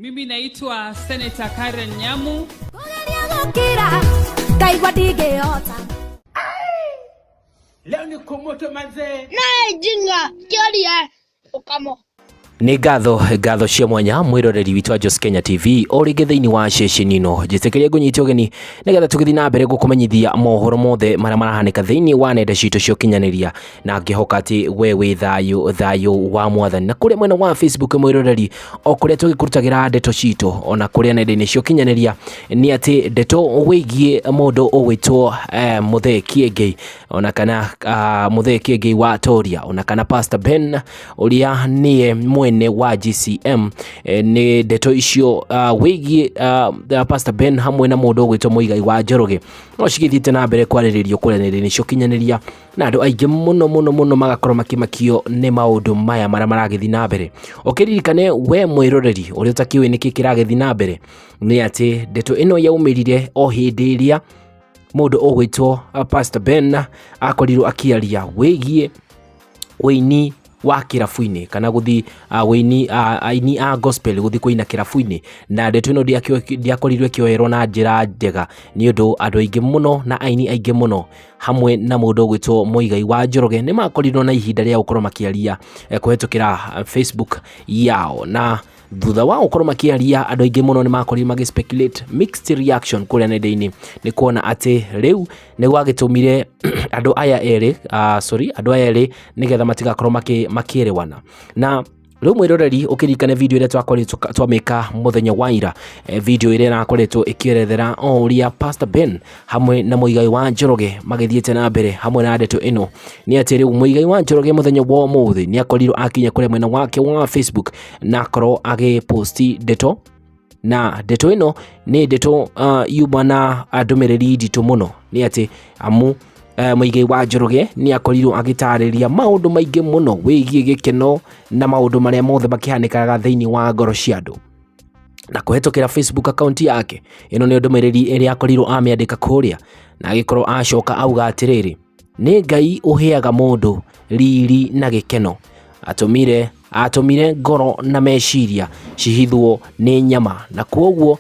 Mimi naitwa Senator Karen Nyamu. Kũgeria gũkira ngaigua ndingĩhota. Leo ni kumoto manzee. Naye jinga kĩoria ũkamo. Nĩ ngatho ngatho cia mwanya mwĩroreri witũ wa Jos Kenya TV o rĩngĩ thĩinĩ wa ceceni ĩno. Njĩtĩkĩria ngũnyite ũgeni nĩgetha tũgĩthiĩ na mbere gũkũmenyithia mohoro mothe marĩa marahanĩka thĩinĩ wa nenda citũ cia ũkinyanĩria, na ngĩhoka atĩ we wĩ thayũ, thayũ wa mwathani. Na kũrĩa mwena wa Facebook mwĩroreri, o kũrĩa tũgĩkũrutagĩra ndeto citũ ona kũrĩa nenda-inĩ cia ũkinyanĩria, nĩ atĩ ndeto wĩgiĩ mũndũ ũgwĩtwo Muthee Kiengei ona kana Muthee Kiengei wa Toria ona kana Pastor Ben ũrĩa nĩye mwene wa GCM, nĩ ndeto icio wĩgiĩ Pastor Ben hamwe na mũndũ ũgwĩtwo Muigai wa Njoroge no cigĩthiĩte na mbere kwarĩrĩrio kũrĩa nenda-inĩ cia ũkinyanĩria, na andũ aingĩ mũno mũno mũno magakorwo makĩmakio nĩ maũndũ maya marĩa maragĩthiĩ na mbere. Ũkĩririkane we mwĩroreri ũrĩa ũtakĩũĩ nĩkĩ kĩragĩthiĩ na mbere, nĩ atĩ ndeto ĩno yaumĩrire o hĩndĩ ĩrĩa mũndũ ũgwĩtwo Pastor Ben akorirwo akĩaria wĩgiĩ wĩini wa kĩrabu-inĩ kana gũthi wĩini aini a gospel gũthi kũina kĩrabu-inĩ, na ndeto ĩno ndĩakorirwo ĩkĩoerwo na njĩra njega nĩ ũndũ andũ aingĩ mũno na aini aingĩ mũno hamwe na mũndũ ũgwĩtwo Muigai wa Njoroge nĩ makorirwo na ihinda rĩa gũkorwo makĩaria kũhetũkĩra Facebook yao. Na thutha wa gũkorwo makĩaria, andũ aingĩ mũno nĩ makorirwo magĩ speculate mixed reaction kũrĩa nenda-inĩ, nĩ kuona atĩ rĩu nĩ gwagĩtũmire andũ aya erĩ, sorry, andũ aya erĩ nĩgetha matigakorwo makĩerewana. Na rĩu mwĩroreri ũkĩririkane video ĩrĩa twakoretwo twamĩka mũthenya wa ira, video ĩrĩa ĩrakoretwo ĩkĩerethera o ũrĩa Pastor Ben hamwe na Muigai wa Njoroge magĩthiĩte na mbere hamwe na ndeto ĩno, nĩ atĩ rĩu Muigai wa Njoroge mũthenya wa ũmũthĩ nĩ akorirwo akinya kũrĩa mwena wake wa Facebook na akorwo agĩposti ndeto, na ndeto ĩno nĩ ndeto yuma na ndũmĩrĩri nditũ mũno, nĩ atĩ amu Muigai wa Njoroge nĩ akorirwo agĩtarĩria maũndũ maingĩ mũno wĩgiĩ gĩkeno na maũndũ marĩa mothe makĩhanĩkaga thĩinĩ wa ngoro cia andũ na kũhetũkĩra Facebook account yake. Ĩno nĩ ndũmĩrĩri ĩrĩa akorirwo amĩandĩka kũrĩa, na agĩkorwo acoka auga atĩrĩrĩ, nĩ Ngai ũheaga mũndũ riri na gĩkeno, atũmire ngoro na meciria cihithwo nĩ nyama, na kwoguo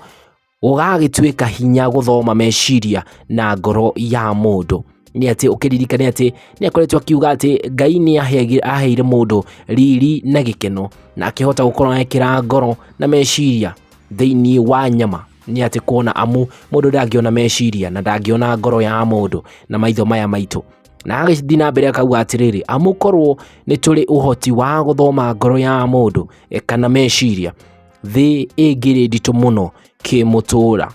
gũgagĩtuĩka hinya gũthoma meciria na ngoro ya mũndũ. Nĩ atĩ ũkĩririkane atĩ nĩ akoretwo akiuga atĩ Ngai nĩ aheire mũndũ riri na gĩkeno na akĩhota gũkorwo ekĩra ngoro na meciria thĩinĩ wa nyama, nĩ atĩ kuona amu mũndũ ndangĩona meciria na ndangĩona ngoro ya mũndũ na maitho maya maitũ. Na agĩthiĩ na mbere akauga atĩrĩrĩ, amu korwo nĩ tũrĩ ũhoti wa gũthoma ngoro ya mũndũ kana meciria, thĩ ĩngĩrĩ nditũ mũno kĩmũtũra,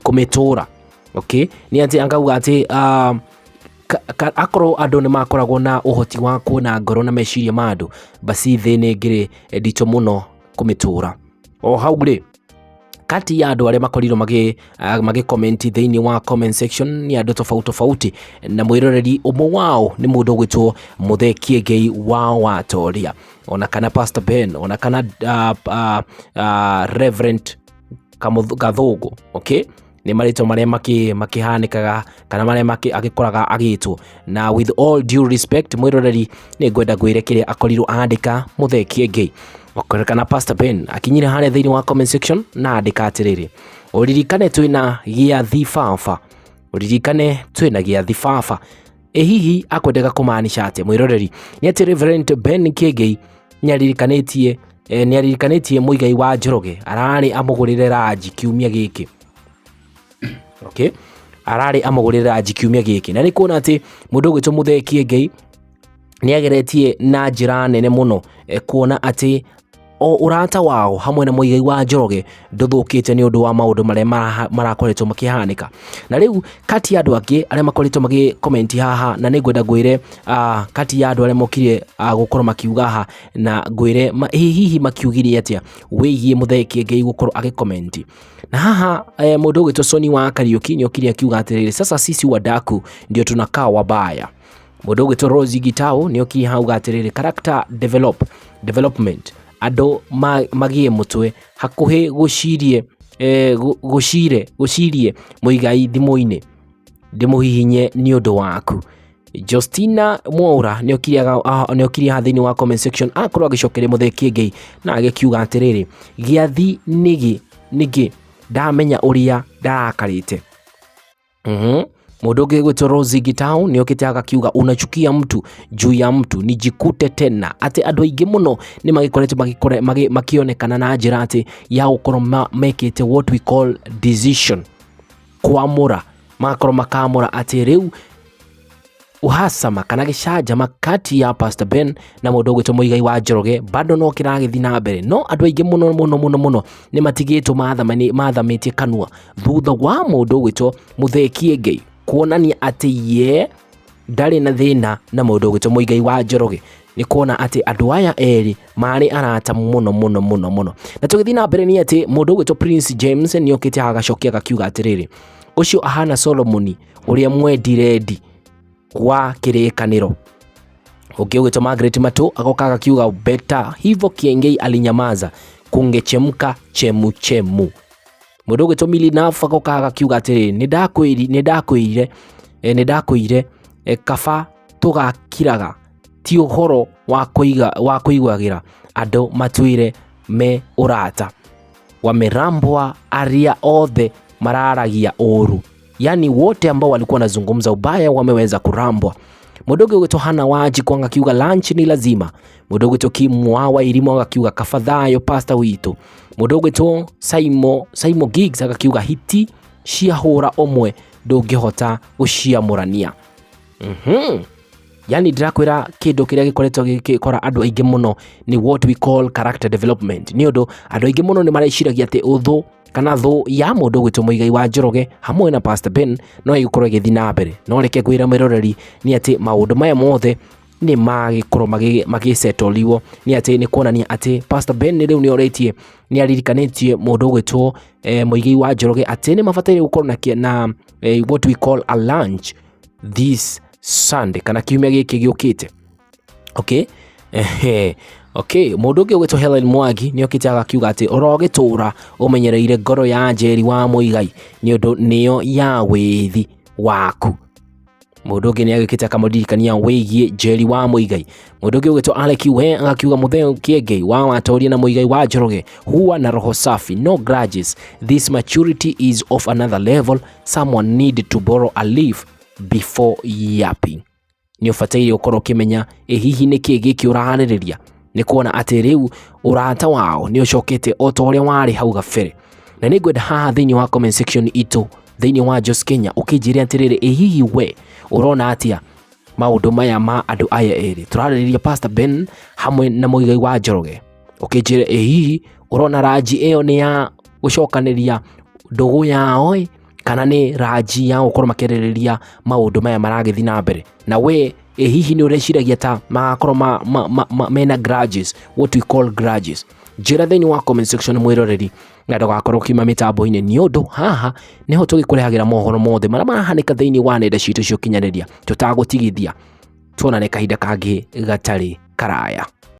kũmĩtũra. Okay, nĩ atĩ akauga atĩ akorwo andũ nĩ makoragwo na ũhoti wa kuona ngoro na meciria ma andũ, basi thĩ nĩ ĩngĩrĩ nditũ mũno kũmĩtũra. O hau rĩ, kati ya andũ arĩa makorirwo magĩ comment thĩinĩ wa comment section nĩ andũ tofauti tofauti, na mwĩroreri ũmwe wao nĩ mũndũ ũgwĩtwo Muthee Kiengei wa Watoria ona kana Pastor Ben ona kana Reverend Gathũngũ. Okay, nĩ marĩtwa marĩa makĩhanĩkaga kana marĩa agĩkoraga agĩtwo. Na with all due respect mwĩroreri, nĩ ngwenda ngwĩre kĩrĩa akorirwo andĩka Muthee Kiengei kana Pastor Ben akinyire harĩa thĩinĩ wa comment section na andĩka atĩrĩrĩ, ũririkane twĩna gĩathi baba, ũririkane twĩna gĩathi baba. Ĩ hihi akwendeka kũmaanisha atĩa mwĩroreri? Nĩ atĩ Reverend Ben Kiengei nĩ aririkanĩtie Muigai wa Njoroge ararĩ amũgũrĩre ranji kiumia gĩkĩ. Okay, ararĩ amũgũrĩre ranji kiumia gĩkĩ, na nĩ kuona atĩ mũndũ ũgwĩtwo Muthee Kiengei nĩ ageretie na njĩra nene mũno kuona atĩ o ũrata wao hamwe na Muigai wa Njoroge ndũthũkĩte nĩ ũndũ wa maũndũ marĩa marakoretwo makĩhanĩka. Na rĩu kati ya andũ angĩ arĩa makoretwo magĩ comment haha, na nĩ ngwenda ngwĩre kati ya andũ arĩa mokire gũkorwo makiuga haha, na ngwĩre hihi makiugire atĩa wĩgiĩ Muthee Kiengei gũkorwo agĩ comment. Na haha mũndũ ũgwĩtwo Soni wa Kariuki nĩ okire akiuga atĩrĩrĩ, sasa sisi wadaku ndio tunakaa wabaya. Mũndũ ũgwĩtwo Rosie Gitau nĩ okire hauga atĩrĩrĩ, character development, andũ magĩe mũtwe hakuhĩ gũcirie gũcirie Muigai thimũ-inĩ, ndĩmũhihinye nĩ ũndũ waku. Justina Mwaura nĩokire haha thĩinĩ wa comment section akorwo agĩcokeria Muthee Kiengei na agĩkiuga atĩrĩrĩ, gĩathi nĩgĩ ndamenya ũrĩa ndarakarĩte. Mũndũ ũngĩ gwĩtwo Rosie Gitau nĩokĩte agakiuga unachukia mtu juu ya mtu nijikute tena, atĩ andũ aingĩ mũno nĩ magĩkoretwo makĩonekana na njĩra atĩ ya gũkorwo mekĩte what we call decision, kwamũra, magakorwo makamũra atĩ rĩu uhasama kana gĩcanjama kati ya Pastor Ben na mũndũ ũgwĩtwo Muigai wa Njoroge bado no kĩragĩthiĩ na mbere. No andũ aingĩ mũno mũno mũno mũno nĩ matigĩtwo mathamĩtie kanua thutha wa mũndũ ũgwĩtwo Muthee Kiengei kuonania atĩ ye ndarĩ na thĩna na mũndũ ũgwĩtwo Muigai wa Njoroge, nĩ kuona atĩ andũ aya erĩ marĩ arata mũno mũno mũno mũno. Na tũgĩthiĩ na mbere nĩ atĩ mũndũ ũgwĩtwo Prince James nĩ okĩte agacokia agakiuga atĩrĩrĩ, ũcio ahana Solomoni ũrĩa mwendirendi wa kĩrĩkanĩro. Ũngĩ ũgwĩtwo Margaret Matu agoka agakiuga beta hivyo Kiengei alinyamaza kungechemka chemu chemu. Mũndũ ũgwĩtwo Milinaf agoka agakiuga atĩrĩrĩ, nĩ ndakwĩrire kaba tũgakiraga, ti ũhoro wa kũiguagĩra andũ matuire me ũrata, wamerambwa aria othe mararagia ũru, yani wote ambao walikuwa wanazungumza ubaya wameweza kurambwa. Mũndũ ũngĩ ũgwĩtwo Hana Wanjiku agakiuga lunch ni lazima. Mũndũ ũgwĩtwo Kimwa wa Irimo agakiuga kabathayo pastor witũ. Mũndũ ũgwĩtwo Simon Giggs agakiuga hiti ciahũra ũmwe ndũngĩhota gũciamũrania. Yani ndĩrakwĩra kĩndũ kĩrĩa gĩkoretwo gĩgĩkora andũ aingĩ mũno nĩ what we call character development, nĩ ũndũ andũ aingĩ mũno nĩ mareciragia atĩ ũthũ kana thũ ya mũndũ ũgwĩtwo Muigai wa Njoroge hamwe na Pastor Ben no ĩgũkorwo ĩgĩthiĩ na mbere. No reke ngwĩre mwĩroreri nĩ atĩ maũndũ maya mothe nĩ magĩkorwo magĩsetoliwo, nĩ atĩ nĩ kuonania atĩ Pastor Ben rĩu nĩ orĩtie, nĩ aririkanĩtie mũndũ ũgwĩtwo Muigai wa Njoroge atĩ nĩ mabataire gũkorwo na what we call a lunch this Sunday kana kiumia gĩkĩ gĩũkĩte. Okay, okay, mũndũ ũngĩ ũgwĩtwo Helen Mwangi nĩ okĩte agakiuga atĩ ũrogĩtũra ũmenyereire ngoro ya Njeri wa Muigai nĩ ũndũ nĩyo ya wĩthi waku. Mũndũ ũngĩ nĩ agĩũkĩte akamũririkania wĩgiĩ Njeri wa Muigai. Mũndũ ũngĩ ũgwĩtwo Alec We agakiuga Muthee Kiengei wa Watoria na Muigai wa Njoroge huwa na roho safi, no grudges, this maturity is of another level, someone need to borrow a leaf before yapping. Nĩ ũbataire ũkorwo ũkĩmenya ĩ hihi nĩ kĩĩ gĩkĩ ũrarĩrĩria, nĩ kuona atĩ rĩu ũrata wao nĩ ũcokete o ta ũrĩa warĩ hau gabere. Na nĩ ngwenda haha thĩinĩ wa comment section itũ thĩinĩ wa Jos Kenya ũkĩnjĩre atĩrĩrĩ, ĩ hihi we ũrona atĩa maũndũ maya ma andũ aya erĩ tũrarĩrĩria Pastor Ben hamwe na Muigai wa Njoroge. Ũkĩnjĩre ĩ hihi ũrona ranji ĩyo nĩ ya gũcokanĩria ndũgũ yao ĩ kana nĩ ranji ya gũkorwo makĩarĩrĩria maũndũ maya maragĩthiĩ na mbere. Na we ĩ hihi nĩ ũreciragia ta magakorwo mena grudges, what we call grudges. Njĩra thĩinĩ wa comment section mwĩroreri, na ndũgakorwo ũkiuma mĩtambo-inĩ nĩ ũndũ haha nĩho tũgĩkũrehagĩra mohoro mothe marĩa marahanĩka thĩinĩ wa nenda citũ cia ũkinyanĩria tũtagũtigithia. Tuonane kahinda kangĩ gatarĩ karaya.